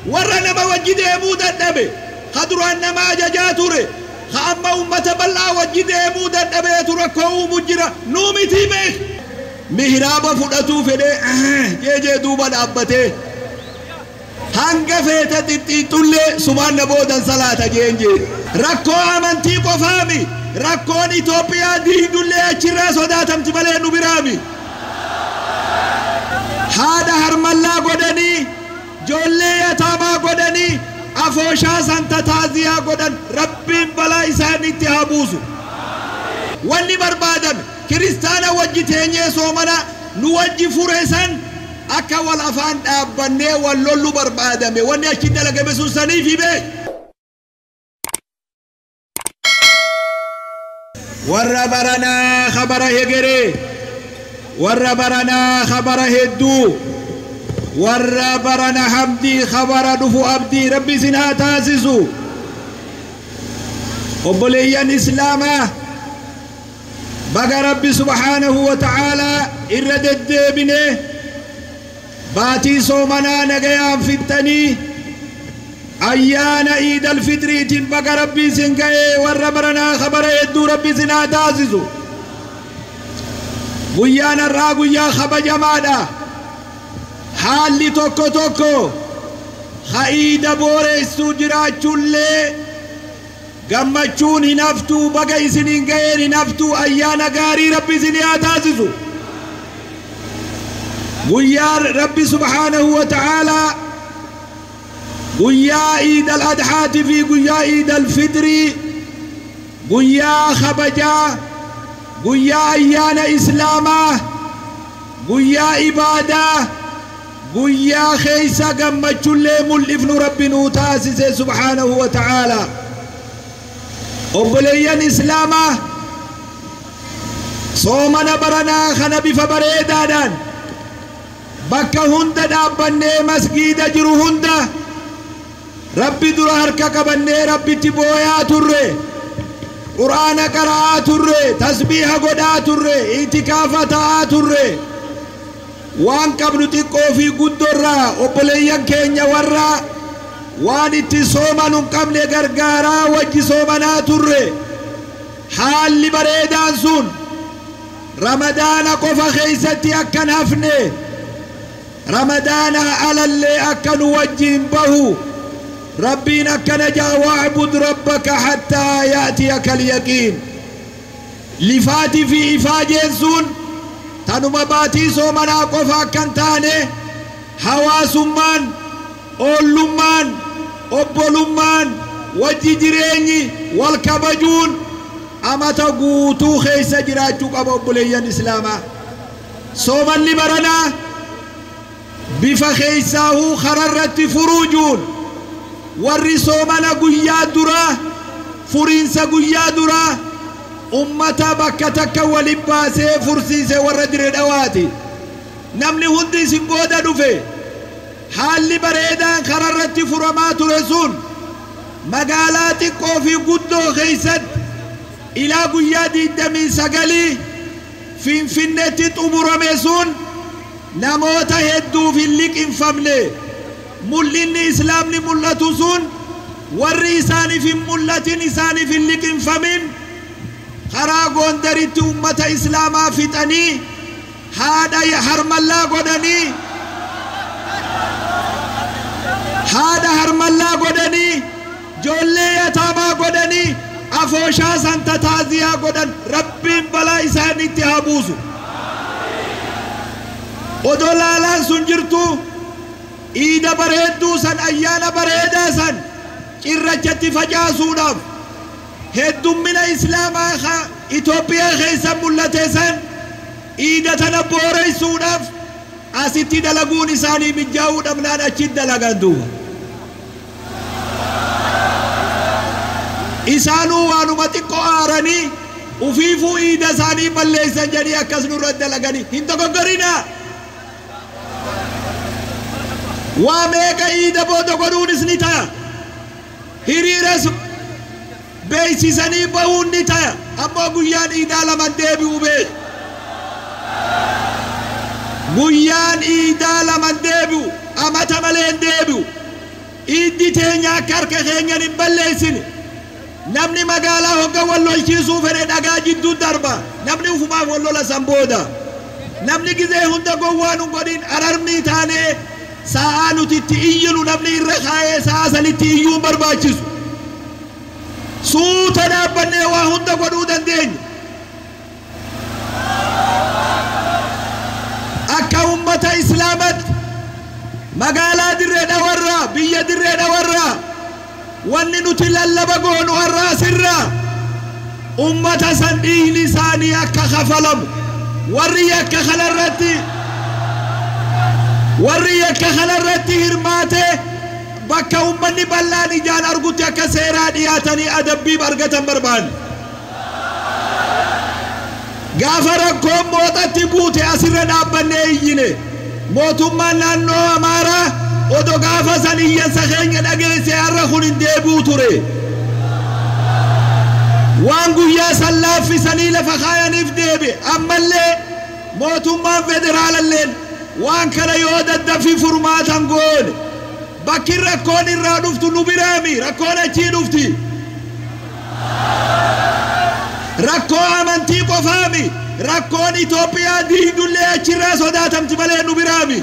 Warra nama wajji deemuu dadhabe, ka duraan nama ajajaa ture, ka amma ummata bal'aa wajji deemuu dadhabeetu rakkoo uumu jira. Nuu mitii beek. Mihraaba fudhatuu fedhee jeejee duuba dhaabbatee hanga feete xixiixxullee sumaan na boodan salaata jeen jee. Rakkoo amantii qofaami. Rakkoon Itoophiyaa diidullee achirraa sodaatamti malee nu biraami. Haadha harmallaa godhanii, ijoollee yataamaa godhanii, afooshaa santa taaziyaa godhan. Rabbiin balaa isaanitti haa buusu. Wanni barbaadame kiristaana wajji teenyee soomana nu wajji fure san akka wal afaan dhaabbannee wal lollu barbaadame. Wanni achi dalagame sun saniifi beek. Warra baranaa khabara hegeree, warra baranaa khabara hedduu, warra barana hamdii khabara dhufu abdii rabbi isin haa taasisu. Obboleeyyan islaamaa, baga rabbi subhaanahu wa ta'aalaa irra deddeebine baatii soomanaa nagayaan fixxanii ayyaana iidal fitriitiin baga rabbi isin ga'ee. Warra baranaa khabara hedduu rabbi isin haa taasisu. Guyyaan har'aa guyyaa kabajamaadha. Haalli tokko tokko ha iida booreessuu jiraachuullee gammachuun hin haftuu, baga isiniin ga'een hin haftuu. Ayyaana gaarii rabbi isinii haa taasisu. Guyyaa rabbi subhaanahu wa ta'aalaa guyyaa iidal adhaati fi guyyaa iidal fitrii, guyyaa kabajaa, guyyaa ayyaana islaamaa, guyyaa ibaadaa, guyyaa keeysa gammachullee mul'ifnu rabbi nuu taasise subhaanahu wa ta'aalaa. Obboleeyyan islaamaa, soomana baranaa kana bifa bareedaadhaan bakka hunda dhaabbannee masgiida jiru hunda rabbi dura harka qabannee rabbitti booyaa turre, qur'aana qara'aa turre, tasbiiha godhaa turre, itikaafa ta'aa turre. Waan qabnu xiqqoo fi guddorraa obboleeyyan keenya warra waan itti soomanu hin qabne gargaaraa wajji soomanaa turre. Haalli bareedaan sun ramadaana qofa keeysatti akkan hafne, ramadaana alallee akka nu wajjiin bahu rabbiin akkana jaa: wa'bud rabbaka hattaa ya'tiyaka alyaqiin. Lifaatii fi ifaajeen sun tanuma baatii soomanaa qofa akkan taane, hawaasummaan, oollummaan, obbolummaan, wajji jireenyi, wal kabajuun amata guutuu keessa jiraachuu qaba. Obboleeyyan islaamaa, soomanni baranaa bifa keeysaahuu kararratti furuujuun warri soomana guyyaa duraa furiinsa guyyaa duraa ummata bakka takka walin baasee fursiise warra dire dhawaati. Namni hundi isin booda dhufe. Haalli bareedaan kararratti furamaa ture sun magaalaa xiqqoo fi guddoo keeysatti ilaa guyyaa 29 Finfinneetti xumurame sun namoota hedduuf hin liqinfamne. Mul'inni islaamni mul'atu sun warri isaaniif hin mul'atin, isaaniif hin liqinfamin, karaa Gondaritti ummata islaamaa fixanii, haadha harmallaa godhanii, haadha harmallaa godhanii, ijoollee yataamaa godhanii, afooshaa santa taaziyaa godhan. Rabbiin balaa isaanitti haa buusu. Odoo laalaan sun jirtu iida bareedduu san, ayyaana bareedaa san cirrachatti facaasuudhaaf heddummina islaamaa Itoophiyaa keessa mul'ate san iida tana booreysuudhaaf asitti dalaguun isaanii mijaa'uu dhabnaan achitti dalagan. Duuba isaanuu waanuma xiqqoo aaranii ufiifuu iida isaanii balleeysan jedhii akkas nurra dalaganii hin dogoggorinaa. Waa meeqa iida booda godhuunis ni ta'a, hiriiras beeksisanii bahuun ni ta'a, ammoo guyyaan iidaa laman deebi'u beek. Guyyaan iidaa laman deebi'u, amata malee hin deebi'u. Teenya akka harka keenyan hin balleessine. Namni magaalaa hogga wal lolchiisuu fedhe dhagaa jidduu darba. Namni ufumaaf wal lola san booda. Namni gizee hunda gowwaa nu godhin ararmii taanee sa'aa nuti itti iyyinu namni irra kaayee sa'aa sanitti iyyuu hin barbaachisu. Suuta dhaabbannee waa hunda godhuu dandeenya. Akka ummata Islaamatti magaalaa Dirree Dhawarraa, biyya Dirree Dhawarraa wanni nuti lallaba goonu har'aa asirraa ummata san dhiigni isaanii akka kafalamu, warri yakka kanarratti hirmaatee bakka ummanni bal'aan ijaan argutti akka seeraa dhiyaatanii adabbiif argatan barbaanne. Gaafa rakkoon mooxatti buute asirra dhaabbannee iyyine. Mootummaan naannoo Amaaraa odoo gaafa san iyyansa keenya dhageesse har'a kun hin deebi'u ture. Waan guyyaa san laaffisanii lafa kaayaniif deebi'e. Ammallee mootummaan federaalalleen waan kana yoo daddafii furmaatan goone bakki rakkoon irraa dhuftu nu biraami, rakkoon achii dhufti. Rakkoo amantii qofaami, rakkoon Itoophiyaa diigdullee achirraa sodaatamti malee nu biraami.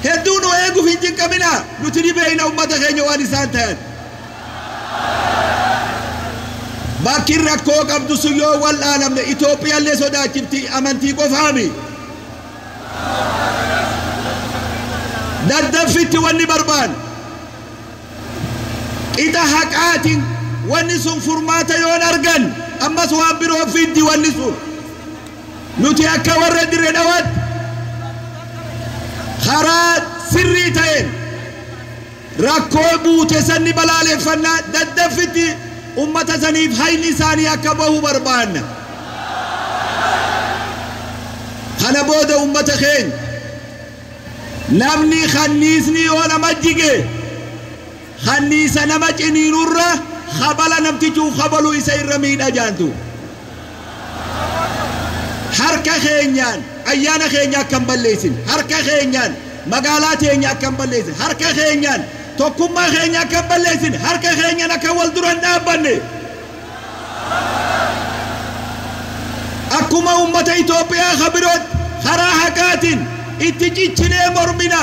Hedduu nu eeguuf hin cinqamina, nuti ni beekna ummata keenya waan isaan ta'an. Bakki rakkoo qabdu sun yoo wal'aanamne Itoophiyaallee sodaachifti amantii qofaami. Daddaffitti wanni barbaanne qixa haqaatiin wanni sun furmaata yoon argan ammas waan biroo fiddi wanni sun. Nuti akka warra Dirree Dhawaatti karaa sirrii ta'een rakkoo buute sanni balaaleffannaa daddaffitti ummata saniif hayni isaanii akka bahu barbaanna. Kana booda ummata keenya namni kanniisni yoo nama jige kanniisa nama ciniinurra habala namtichuuf habaluu isa irra miidha jaantu. Harka keenyaan ayyaana keenya akka hin balleessin, harka keenyaan magaalaa teenya akka hin balleessin, harka keenyaan tokkummaa keenya akka hin balleessin, harka keenyaan akka wal dura hin dhaabbanne. Akkuma ummata Itoophiyaa kabirootti karaa haqaatiin itti ciccinee mormina.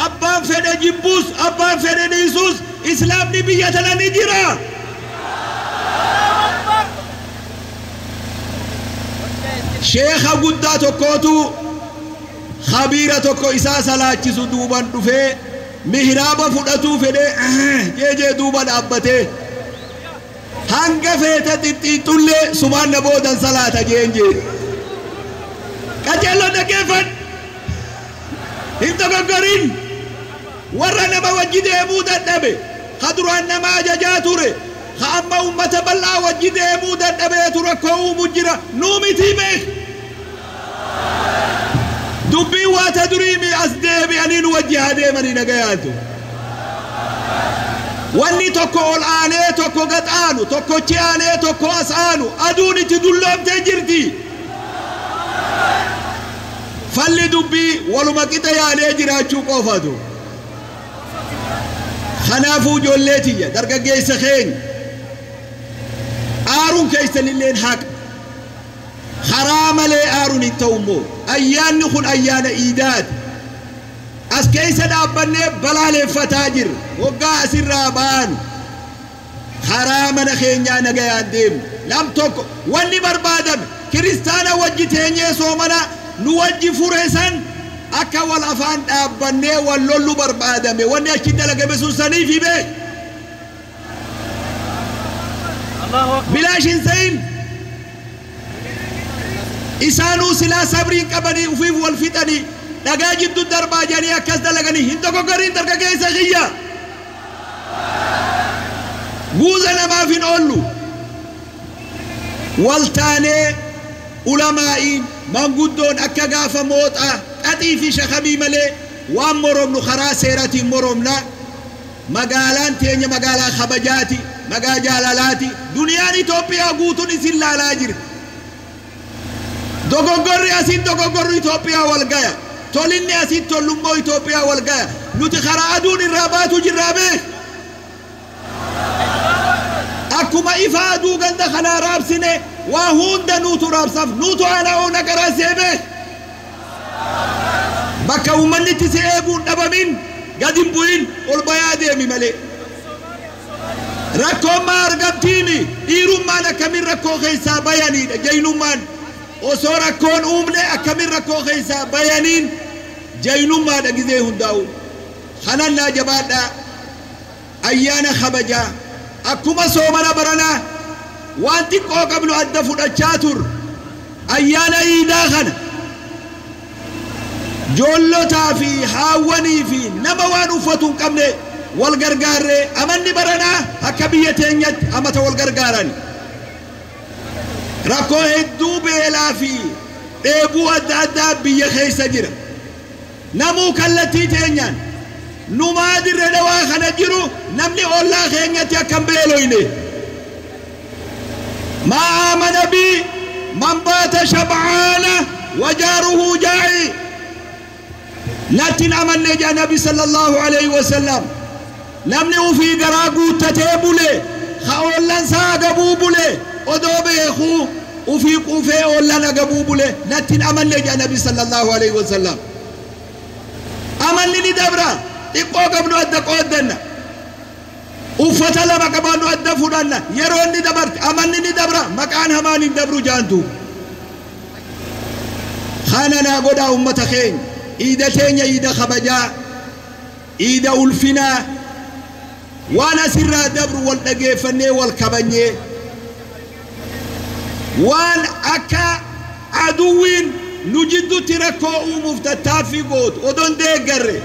Abbaan fedhe jibbuus abbaan fedhe dhiisuus Islaamni biyya tana ni jira. Sheekha guddaa tokkootu khabiira tokko isaa salaachisu duuban dhufee mihraaba fudhatuu fedhee jeejee duuba dhaabbatee hanga feete xixxiixxullee sumaan na boodan salaata jeen jee. Qajeelloon dhaggeeffadhu, hin dogoggorin. Warra nama wajji deemuu dadhabe, ka duraan nama ajajaa ture, ka amma ummata bal'aa wajji deemuu dadhabeetu rakkoo uumu jira. Nuu mitii beek. Dubbiin waata duriimi as deebi'anii nu wajji haa deemanii nagayaatu. Wanni tokko ol aanee tokko gad aanu, tokkochi aanee tokko as aanu, aduun itti dulloomtee jirti. Falli dubbii waluma qixa yaadee jiraachuu qofatu. Kanaafuu ijoollee tiyya dargaggeessa keenya aaruun keessanilleen haqa. Karaa malee aaruun hin ta'u immoo ayyaanni kun ayyaana iidaati. As keessa dhaabbannee balaaleeffataa jirra. Waggaa asirraa baanu karaa mana keenyaa nagayaan deemnu. Nam tokko wanni barbaadame kiristaana wajji teenyee soomana nu wajji fure san akka wal afaan dhaabbannee wal lollu barbaadame. Wanni achi dalagame sun saniif hime. Bilaash hin ta'in. Isaanuu silaa sabriin qabanii ufiif wal fixanii dhagaa jidduu darbaa jedhanii akkas dalaganii hin dogoggoriin dargaggeessa kiyya. Guuza namaaf hin oollu. Wal taanee ulamaa'iin manguddoon akka gaafa mooxaa qaxii fi shakamii malee waan moromnu karaa seeratiin moromna. Magaalaan teenya magaalaa kabajaati, magaalaa jaalalaati. Duniyaan Itoophiyaa guutuun isin laalaa jirti. Dogoggorri asiin dogoggorri Itoophiyaa wal gaya. Tolinni asiin tollummoo Itoophiyaa wal gaya. Nuti karaa aduun irraa baatu jirraa beek. Akkuma ifa aduu ganda kanaa raabsine waa hunda nuutu raabsaaf nuutu aanaa oona qaraasee beek. Bakka uummanni itti si eeguun dhabamin gad hin bu'in ol bayaa deemi malee. Rakkoon maa argamtiimi dhiirummaan akkamiin rakkoo keessaa bayaniidha jaynummaan osoo rakkoon uumne akkamiin rakkoo keessaa bayaniin jaynummaadha gizee hundaa'u. Kanannaa jabaadhaa ayyaana kabajaa akkuma soomana baranaa waan xiqqoo qabnu adda fudhachaa tur ayyaana iidaa kana joollotaa fi haawwanii fi nama waan uffatu hin qabne wal gargaarree amanni baranaa akka biyya teenyatti amata wal gargaaran rakkoo hedduu beelaa fi dheebuu adda addaa biyya keessa jira namuu kallattii teenyaan numaa dirre dhawaa kana jiru namni ollaa keenyatti akkam beeloyne maa aamana bi man baata shab'aana wajaaruhu jaa'i nattin amanne jedha nabi sallallahu alayhi wasallam namni ufii garaa guuttatee bule ka ollan isaa agabuu bule odoo beekuu ufii quufee ollan agabuu bule nattin amanne jedha nabi sallallahu alayhi wasallam amanni ni dabra xiqqoo qabnu adda qooddanna uffata lama qabaannu adda fudhanna yeroo inni dabarte amanni ni dabra maqaan hamaan hin dabru jaantu kana naa godhaa ummata keenya iida teenya iida kabajaa iida ulfinaa waan asirraa dabru wal dhageeffannee wal kabanyee waan akka aduwwiin nu jiddutti rakkoo uumuuf tattaaffii gootu odoon deeggarre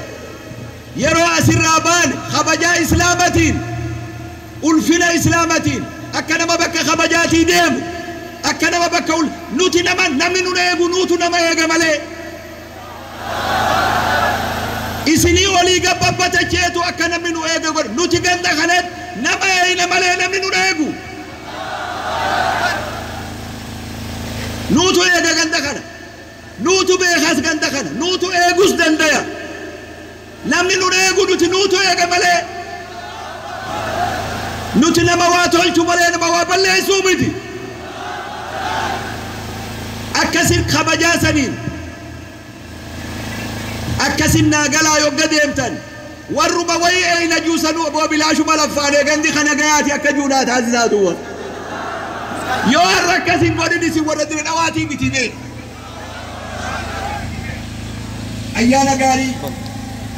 yeroo asirraa baane kabajaa islaamatiin ulfina islaamatiin akka nama bakka kabajaatii deemu akka nama bakka nuti nama namni nun eegu nuutu nama eega malee isinii olii gabbabbatacheetu akka namni nu eege godhe nuti ganda kanatti nama eeyna malee namni nun eegu nuutu eega ganda kana nuutu beekas ganda kana nuutu eegus dandaya namni nun eegu nuti nuutu eega malee nuti nama waa tolchu malee nama waa balleessuu miti akkasin kabajaa saniin akkasin naagalaa yogga deemtan warruma wayi eeyna juusanuu oboo bilaashuma laffaanee gandi kana gayaati akka juunaa taasisaa duwwa yoo har'a akkasin godhin isin warra dire dhawaatii miti beek ayyaana gaarii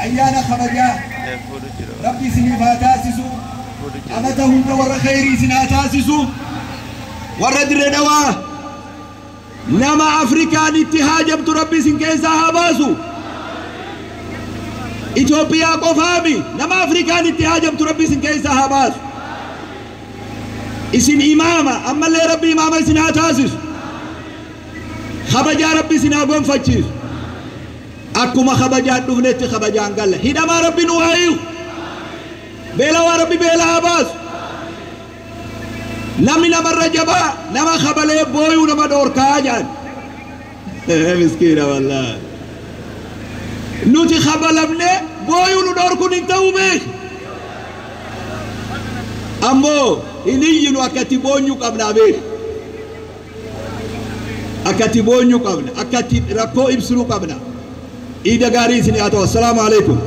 ayyaana kabajaa rabbi isiniif haa taasisu amata hunda warra khayrii isin haa taasisu warra dire dhawaa nama afrikaan itti haajamtu rabbi isin keessaa haa baasu Itoophiyaa qofaami nama afrikaan itti haajamtu rabbi isin keessaa haa baasu isin imaama ammallee rabbi imaama isin haa taasisu kabajaa rabbi isin haa gonfachiisu akkuma kabajaan dhufnetti kabajaan galla hidhamaa rabbi nu haa hiiku beelawaa rabbi beela haa baasu namni namarra jabaa nama kabalee booyuu nama dhoorkaa jedhan miskiina wallaahi nuti kabalamne booyuu nu dhoorkuun hin ta'u beek ammoo hin iyyinu akkatti boonyuu qabnaa beek akkatti boonyuu qabna akkatti rakkoo ibsinuu qabna iida gaarii isin haa ta'u assalaamu alaikum.